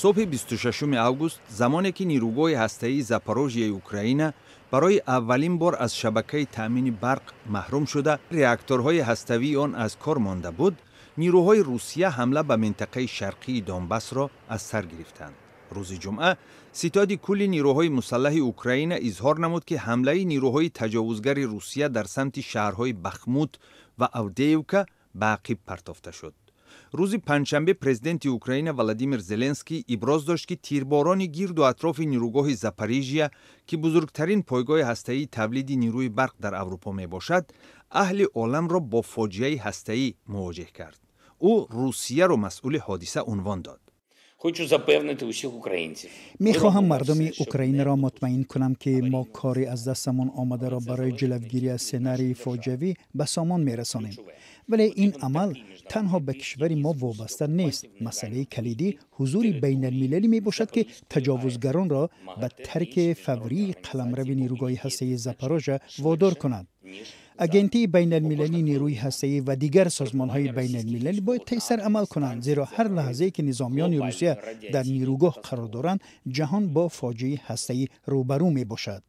Субҳи 26 август, замоне ки нирӯгоҳи ҳастаии Запорожияи Украина барои аввалин бор аз шабакаи таъмини барқ маҳрум шуда, реакторҳои ҳаставии он аз кор монда буд, нирӯҳои Русия ҳамла ба минтақаи шарқии Донбассро аз сар гирифтанд. Рӯзи ҷумъа Ситоди кулли нирӯҳои мусаллаҳи Украина изҳор намуд, ки ҳамлаи нирӯҳои таҷовузгари Русия дар самти шаҳрҳои Бахмут ва Авдеевка ба ақиб партофта шуд. Рӯзи панҷшанбе президенти Украина Владимир Зеленский иброз дошт, ки тирборони гирду атрофи нирӯгоҳи Запорижия, ки бузургтарин пойгоҳи ҳастаии тавлиди нирӯи барқ дар Аврупо мебошад, аҳли оламро бо фоҷиаи ҳастаӣ мувоҷеҳ кард. Ӯ Русияро масъули ҳодиса унвон дод. Хочу запевнити усіх українців. Мехоҳам мардуми Украинаро мутмаин кунам, ки мо кори аз дастамон омадаро барои ҷилавгирӣ аз сценарии фоҷиавӣ ба сомон мерасонем. Вале ин амал танҳо ба кишвари мо вобаста нест. Масъалаи калидӣ ҳузури байналмилалӣ мебошад, ки таҷовузгаронро ба тарки фаврии қаламрави нирӯгоҳи ҳастаии Запорожа водор кунад. Агентии байналмилалии нерӯи ҳастаӣ ва дигар созмонҳои байналмилалӣ бояд тезтар амал кунанд, зеро ҳар лаҳзае ки низомиёни Русия дар нирӯгоҳ қарор доранд, ҷаҳон бо фоҷиаи ҳастаӣ рӯбарӯ мебошад.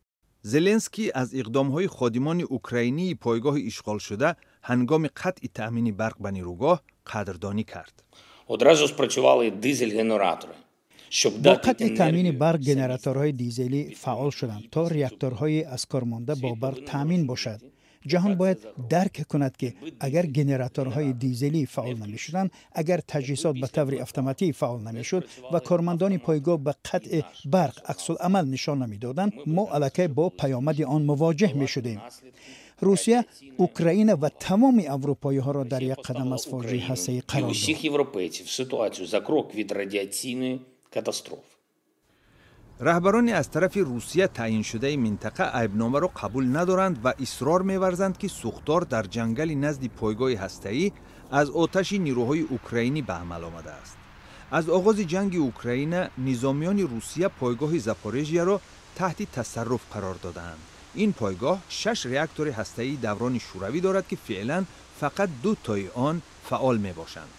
Зеленский аз иқдомҳои ходимони украинии пойгоҳи ишғолшуда ҳангоми қатъи таъмини барқ ба нирӯгоҳ қадрдонӣ кард. Одразу спрацювали дизель-генератори. Бо қатъи таъмини барқ генераторҳои дизелӣ фаъол шуданд, то реакторҳои аз кор монда бо барқ таъмин бошад. Ҷаҳон бояд дарк кунад, ки агар генераторҳои дизелӣ фаъол намешуданд, агар таҷҳизот ба таври автоматӣ фаъол намешуд ва кормандони пойгоҳ ба қатъи барқ аксуламал нишон намедоданд, мо аллакай бо паёмади он мувоҷеҳ мешудем. Русия Украина ва тамоми аврупоиҳоро дар як қадам аз фоҷиаи ҳастаӣ қарор дод. Усіх європейців ситуацію за крок від радіаційної катастрофи. Раҳбарони аз тарафи Русия таъйиншудаи минтақа айбномаро қабул надоранд ва исрор меварзанд, ки сӯхтор дар ҷангали назди пойгоҳи ҳастаӣ аз оташи нирӯҳои украинӣ ба амал омадааст. Аз оғози ҷанги Украина низомиёни Русия пойгоҳи Запорежияро таҳти тасарруф қарор додаанд. Ин пойгоҳ шаш реактори ҳастаии даврони шӯравӣ дорад, ки феълан фақат ду тои он фаъол мебошанд.